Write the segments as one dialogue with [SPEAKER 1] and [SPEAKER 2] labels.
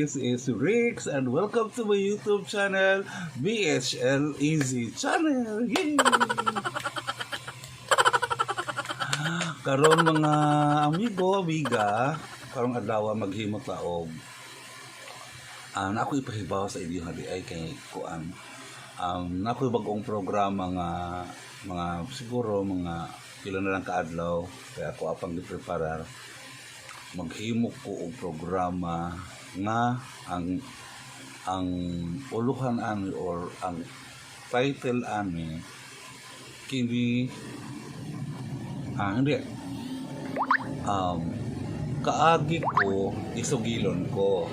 [SPEAKER 1] This is Rix and welcome to my YouTube channel, BHL Easy Channel. Yay! Karon mga amigo, amiga, karong adlaw maghimo ta og na ako ipahibaw sa inyo hali ay kay kuan. Na ako'y bagong programa nga mga siguro mga pila na lang kaadlaw kaya ako apang gipreparar. Maghimo ko og programa nga ang uluhan ani or ang title ani kini, hindi, "Kaagi ko isugilon ko."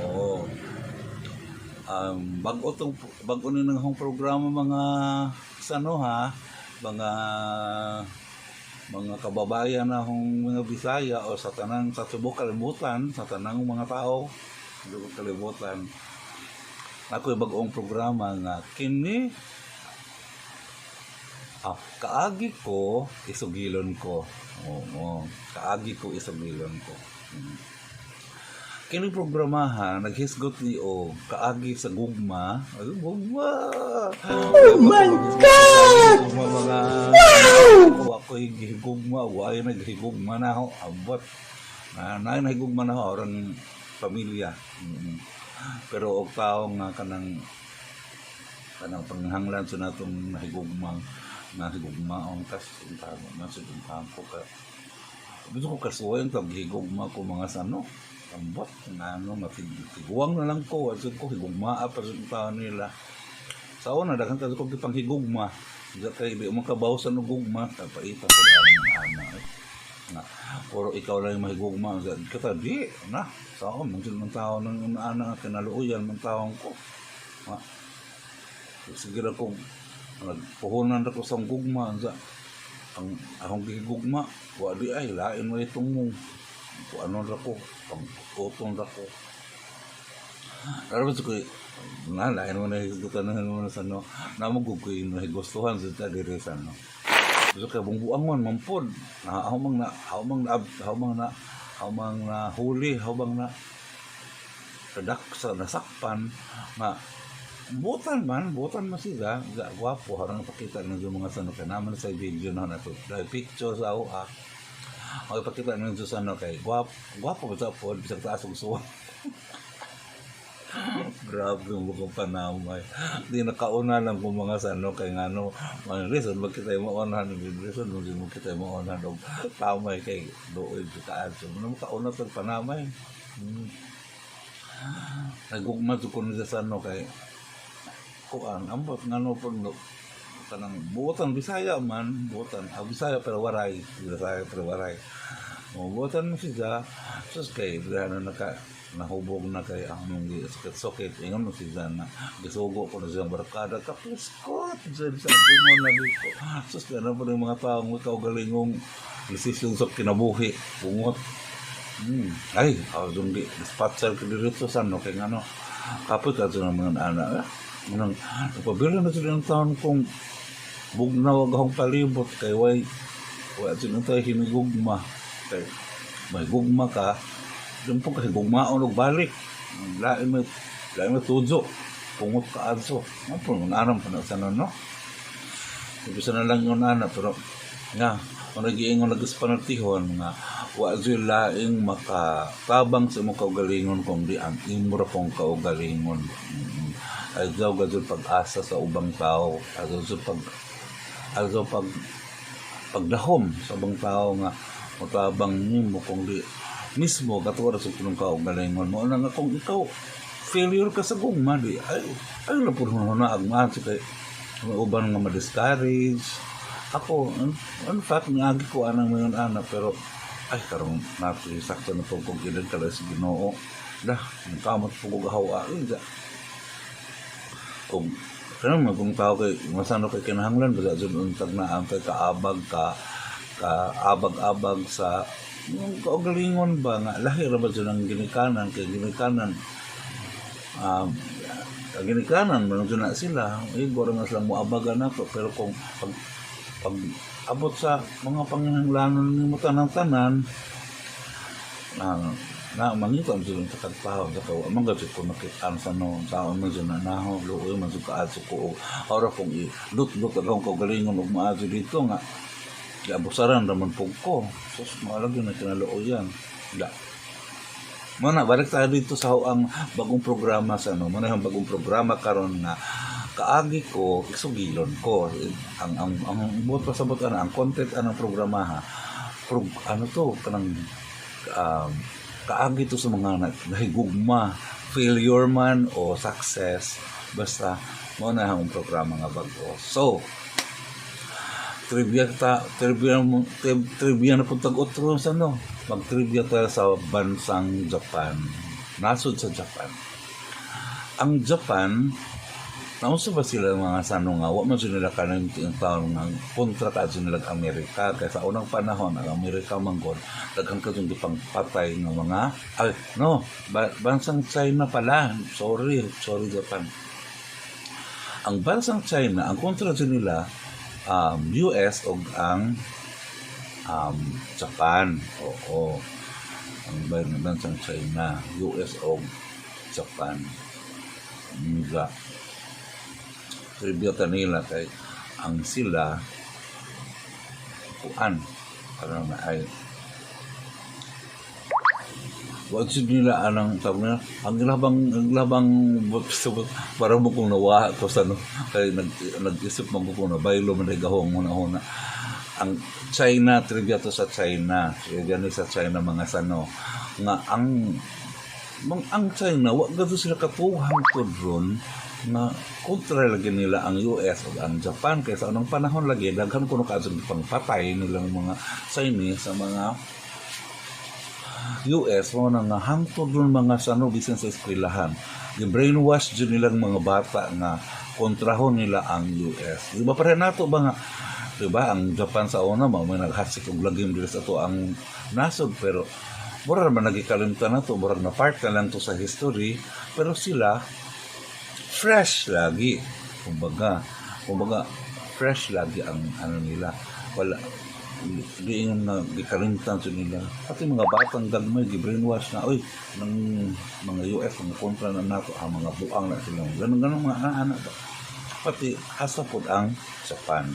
[SPEAKER 1] Oo, bago tong bago ni nang programa, mga sano ha, mga kababayan na akong mga Bisaya o sa tanang sa tibok kalibutan, sa tanang mga tao sa tibok kalibutan. Ako bagong programa nga kini, "Kaagi ko isugilon ko." Oo, "Kaagi ko isugilon ko." Kini programahan naghisgot ni o kaagi sa gugma. Ay, gugma. Oh my God! Gugma mga wow! Ako gihigugma, wa ay naghigugma na ako. Abot. Na na nahigugma na ako orang pamilya. Pero og tao nga kanang kanang panghanglan sa natong nahigugma nahigugmaon tas unta na sa ko ka gusto ko kasuwayan tag higugma ko mga sano. Ambot nga ano, matiguang na lang ko at ko higugma pa sa tao nila. Sa una daghan ka ko gipang higugma sa kay di mo kabaw sa gugma kapaita ko ang ana eh. Nga puro ikaw lang yung mahigugma sa kata di na sa ako man man tao ng ana nga kinaluoyan man taon ko. Ma sige ra ko nagpuhunan ra ko sa gugma sa ang akong gihigugma wa di ay lain mo itong mo kung ano ra ko pang utong ra ko. Pero ko nga lain mo na hisgutan na mo sa no namo gud ko yung nahigustuhan sa diri sa no gusto kay bungbuangon man pod na ako mang na ako mang na ako mang na ako mang na huli ako mang na kadak sa nasakpan nga butan man sila ga gwapo. Harang pakita ng mga sano kay naman sa video na nato dahil picture sa ako magpakita ng sa ano kay gwapo gwapo ba sa pod bisag taas og suwa. Grabe yung bukong panamay. Di nakauna lang kung mga sano kay ngano mga reason magkita yung maonahan, reason mo kita yung maonahan og tamay kay doon sa taas. So, ano makauna tag panamay. Nagugma ko niya sa ano kay kuan ambot ngano pag no, kanang buotan Bisaya man, buotan Bisaya pero waray, Bisaya pero waray o buotan mo siya. Sus kay ano naka nahubog na kay ang mong sakit-sakit ingon mo siya na gisugo ko na siyang barkada kapiskot sa sa ingon na ko. Sus kana po yung mga taong kaugalingong desisyon sa kinabuhi bungot. Ay, ako yung di dispatcher ko dito sa ano kay ngano kapit ka sa mga anak eh. Anong, nagpabila na sila ng taon kung bugnaw ang akong palibot kay way wa sila tayo hinigugma kay may gugma ka dun po kasi gugmaon og balik lain mo tujo pungot ka adso ano po aram pa na sa no ibig na lang yung ana. Pero nga kung nagiingon nagispanatihon nga wa jud laing makatabang sa imong kaugalingon kung di ang imo ra pong kaugalingon. Adyaw gajud pag-asa sa ubang tao, adyaw jud pag adyaw pag pagdahom sa ubang tao nga motabang nimo kung di mismo katuwa sa punong kaugalingon mo. Na nga kung ikaw failure ka sa gugma di ay ay lang pud na agmaan sa kay may uban nga ma-discourage. Ako in fact ngaagi ko anang mayon ana pero ay karong nato sakto na po kung edad kala sa Ginoo dah kamot po ko gahawa ay og kanang mga kung tao kay masano kay kinahanglan ba jud untag na ang kay kaabag ka kaabag-abag sa yung kaugalingon ba nga lahi ra ba jud ang ginikanan kay ginikanan ang ginikanan man jud na sila igor nga sila moabagan nato. Pero kung pag pag abot sa mga panginahanglanon nimo tanang-tanan. Na mangita man jud sa kagtaho sa kawa man gud ko nakitaan sa no taon man jud na naho luoy man jud kaadto ko og ora kong i-lut-lut akong kaugalingon og maadto dito nga giabusaran raman pug ko. Sus, maalagi na kinaluoyan. Da. Muna, balik tayo dito sa ang bagong programa sa ano. Muna ang bagong programa karon nga kaagi ko, isugilon ko. Ang buot pasabot ana, ang content anang programa ha. Ano to, kanang kaagi to sa mga nahigugma, failure man o success, basta mo na ang programa nga bago. So, trivia ta, trivia mo, trivia na pud tag otro sa no. Mag-trivia ta sa bansang Japan. Nasod sa Japan. Ang Japan, naunsa ba sila mga sano nga wa man sila kanang taon nga kontra ka nila Amerika, kay sa unang panahon ang Amerika man gud daghan kadtong gipangpatay nga mga, ay no, bansang China pala. Sorry, sorry, Japan. Ang bansang China, ang kontra jud nila US og ang Japan. Oo, ang bansang China, US og Japan nga trivia kanila kay ang sila kuan parang na ay wa jud nila anang tawag nila ang ilabang para mo kung nawa ko sa no kay nag-isip man ko kung nabaylo man ay gahong una-una ang China. Trivia to sa China, trivia ni sa China, mga sano, nga ang China wa gadto sila katuhang ron nga kontra lagi nila ang US o ang Japan, kay sa unang panahon lagi daghan kuno kaadtong pangpatay nilang mga Chinese sa mga US. Mo na nga hangtod ron, mga sano, bisan sa eskwelahan gi-brainwash jud nilang mga bata nga kontrahon nila ang US. Di ba pare nato ba nga, di ba, ang Japan sa una mao may naghasik og lagim diri sa ato ang nasod, pero mura naman nagikalimtan na to, murag na part na lang to sa history, pero sila fresh lagi. Kumbaga fresh lagi ang ano nila. Wala di ingon na gikalimtan sa nila. Pati mga batang gagmay gi-brainwash na, oy, ng mga US mga kontra na nato ang mga buang na sila. Ganun ganun mga anak ba. Pati hasta pod ang Japan.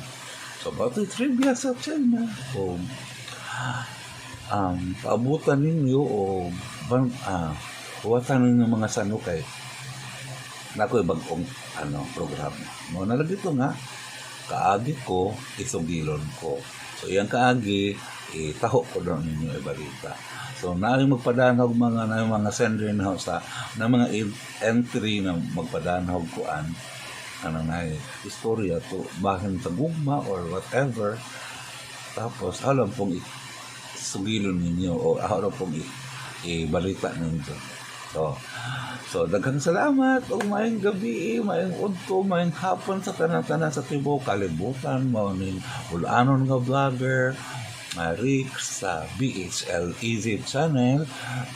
[SPEAKER 1] So, pati trivia sa China. O paabutan ninyo o huwatan ninyo, mga sanukay, na ako'y bagong ano programa. Mo na lagi to nga kaagi ko, isugilon ko. So iyang kaagi, itaho ko doon ninyo ibalita. So naay magpadanhog mga na mga sender na sa na mga entry na magpadanhog kuan ano na istorya to bahin sa gugma or whatever, tapos alam pong sugilon ninyo o alam pong ibalita ninyo. So, daghang salamat ug maayong gabi, maayong udto, maayong hapon sa tanan-tanan sa tibuok kalibutan. Mao ning bulanon nga vlogger, Rick sa BHL Easy Channel.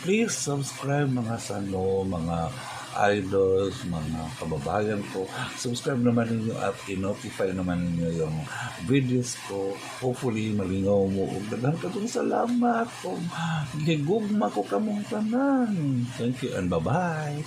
[SPEAKER 1] Please subscribe, mga sano, mga idols, mga kababayan ko. Subscribe naman ninyo at i-notify naman ninyo yung videos ko. Hopefully, malingaw mo. Ug daghan katong salamat. Ug gigugma ko kamong tanan. Thank you and bye-bye.